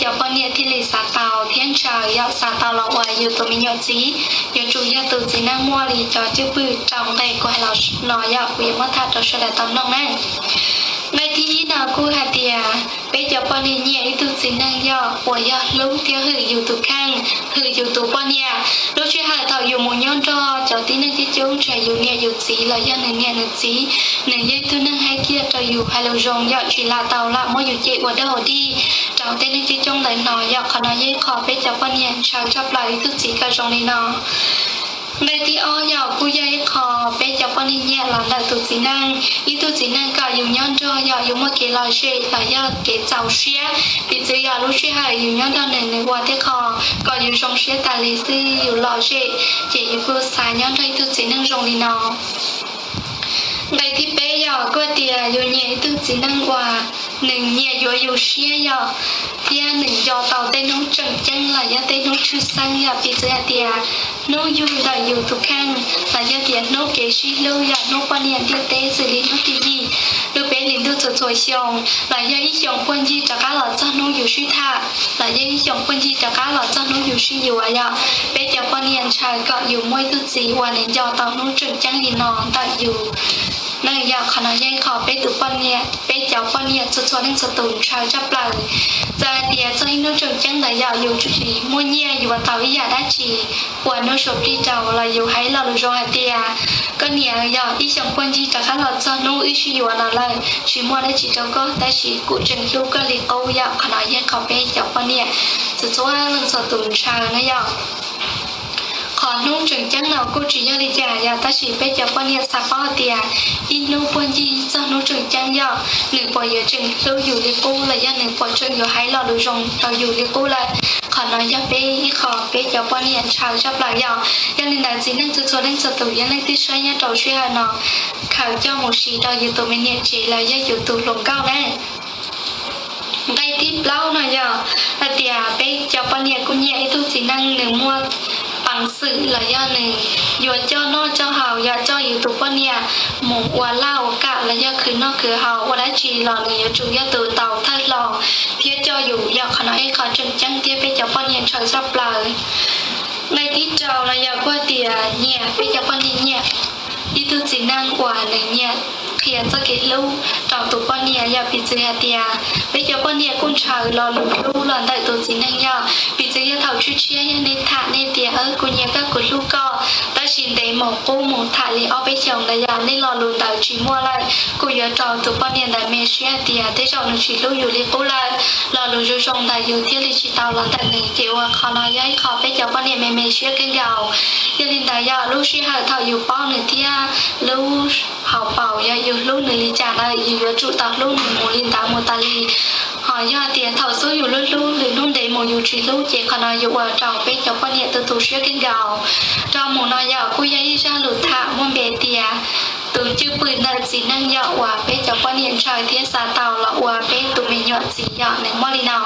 cov poj niam thiaj li xav tau thiab ntshaw yog xav tau los ua yus tus me nyuam txiv, yuav tsum yog tus txiv neej muaj li cov cwj pwm rau nqe kuv hais los no yog kuv yuav muab tham rau sawv daws tau mloog na. Nqe thib ib no kuj hais tias peb cov poj niam nyiam ib tug txiv neej yog uas yog hlub thiab hwm yus tus kheej, hwm yus tus poj niam. Lub sij hawm thaum yus mus nyob nrog cov tib neeg coob coob, tsis hais yus niam yus txiv los yog nws niam nws txiv, nws yog ib tug neeg hais kiag rau yus hais lus zoo yom, tsis lam tau lam muab yus cem ua dog ua dig rau tej neeg coob coob ntawd no yom. Qhov no yog ib qho peb cov poj niam ntshaw tshaj plaws ib tug txiv kom zoo li no. Nqe thib ob yog kuj yog ib qho peb cov poj niam nyiam los ntawm tus txiv neej. Ib tug txiv neej kom yus nyob nrog yog yus muaj kev lom zem los yog kev txaus siab, piv txwv yog lub sij hawm yus nyob nrog nws, nws ua tej qho kom yus zoo siab tas li xwb, yus lom zem, ces yus kuj xav nyob nrog ib tug txiv neej zoo li no. Nqe thib peb yog kuj tias yus nyiam ib tug txiv neej uas nws nyiam yuav yus siab yom, thiab nws nco tau tej hnub tseem ceeb los yog tej hnub tshwj xeeb yom, piv txwv hais tias hnub yug ntawm yus tus kheej los yog tias hnub kev sib hlub yom, hnub poj niam ntiaj teb xws li hnub tim yim lub peb hlis ntuj txhua txhua xyoo, los yog ib xyoos puag ncig rov qab los txog hnub yus sib tham, los yog ib xyoos puag ncig rov qab los txog hnub yus sib yuav yom. Peb cov poj niam ntshaw kom yus muaj ib tug txiv uas nws nco tau hnub tseem ceeb li no ntawm yus. Yog qhov no yog ib qho peb tus poj niam, peb cov poj niam txhua txhua leej txhua tus ntshaw tshaj plaws. Txawm hais tias txog ib hnub tseem ceeb ntawd yog yus tsis muaj nyiaj yuav tau ib yam dab tsi ua hnub suav plig rau los yus hais lo lus zoo hais tias, koj niam, yog ib xyoos puag ncig rov qab los txog hnub wb sib yuav no lawm, tsis muaj dab tsi rau koj, tab sis kuv tseem hlub koj li qub yom. Qhov no yog qhov peb cov poj niam txhua txhua leej txhua tus ntshaw na yom. Qhov hnub tseem ceeb no kuj tsis yog li cas yom, tab sis peb cov poj niam xav paub tias ib hnub puag ncig txog hnub tseem ceeb yom, nws puas yuav tseem hlub yus li qub los yog nws puas tseem yuav hais lo lus zoo rau yus li qub lawm. Qhov no yog peb ib qho peb cov poj niam ntshaw tshaj plaws yom. Yog li ntawd txiv neej txhua txhua leej txhua tus, yog leej twg saib nyob rau sij hawm no, khaws coj mus siv rau yus tus me niam tsev los yog yus tus hluas nkauj na. Nqe thib plaub no yog hais tias peb cov poj niam kuj nyiam ib tug txiv neej nws muaj peev xwm los yog nws yuav coj noj coj haus, yog coj yus tus poj niam mus ua laj ua kam los yog khwv noj khwv haus ua dab tsi los nws yuav tsum yog tus tau thawj hlo thiab coj yus yom. Qhov no ib qho tseem ceeb thiab peb cov poj niam ntshaw tshaj plaws. Nqe thib rau no yog kuj tias nyiam, peb cov poj niam nyiam ib tug txiv neej uas nws nyiam qhia txoj kev hlub rau tus poj niam yom. Piv txwv hais tias peb cov poj niam kuj ntshaw lo lus hlub los ntawm tus txiv neej yom. Piv txwv yog thaum tshiab tshiab yog nej tham nej tias kuv nyiam koj, kuv hlub koj, tab sis ntev mus qub mus tham li ob peb xyoos ntawd yog nej lo lus ntawd tsis muaj lawm, kuj yuav rau tus poj niam ntawd me siab hais tias tej zaum nws tsis hlub yus li qub lawm. Lo lus zoo zoo ntawd yus thiaj li tsis tau los ntawm nws, ces ua qhov no yog ib qho peb cov poj niam me me siab kawg nkaus. Yog li ntawd yog lub sij hawm thaum yus paub nws thiab lub hauv paus yog yus hlub nws li cas ntawd yus yuav tsum tau hlub nws mus li ntawd mus tas li. Ho yog tias thaum xub yus hlub hlub, lwm hnub ntev mus yus tsis hlub, ces qhov no yuav ua rau peb cov poj niam tu tu siab kawg nkaus. Rau mus no yog kuj yog ib zaj lus tham muaj npe tias tus cwj pwm ntawm txiv neej yom, uas peb cov poj niam ntshaw thiab xav tau los ua peb tus me nyuam txiv yom, nws muaj li no.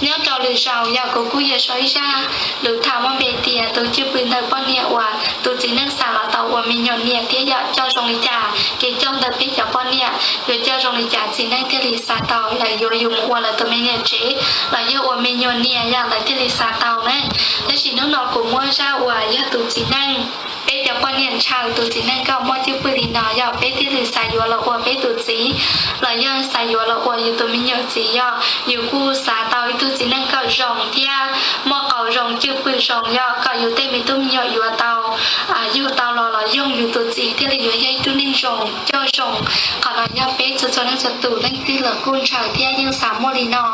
Nyob rau lwm zaus yog kuv kuj yuav sau ib zaj lus tham muaj npe tias tus cwj pwm ntawm poj niam uas tus txiv neej xav los tau ua me nyuam niam thiab yom, coj zoo li cas. Kev coj ntawm peb cov poj niam yuav coj zoo li cas txiv neej thiaj li xav tau lawv yuav yus mus ua lawv tus me nyuam tsev los yog ua me nyuam niam yom, lawv thiaj li xav tau na. Tab sis hnub no kuv muab zaj uas yog tus txiv neej, peb cov poj niam ntshaw tus txiv neej kom muaj cwj pwm li no yog peb thiaj li xav yuav los ua peb tus txiv los yog xav yuav los ua yus tus me nyuam txiv yom. Yus kuj xav tau ib tug txiv neej kom zoo thiab muaj qau zoo cwj pwm zoo yom, kom yus tej me tub me nyuam yuav tau, yug tau los los yoog yus tus txiv thiaj li yuav yog ib tug neeg zoo coj zoo. Qhov no yog peb txhua txhua leej txhua tus leej twg los kuj ntshaw thiab yeej xav muaj li no.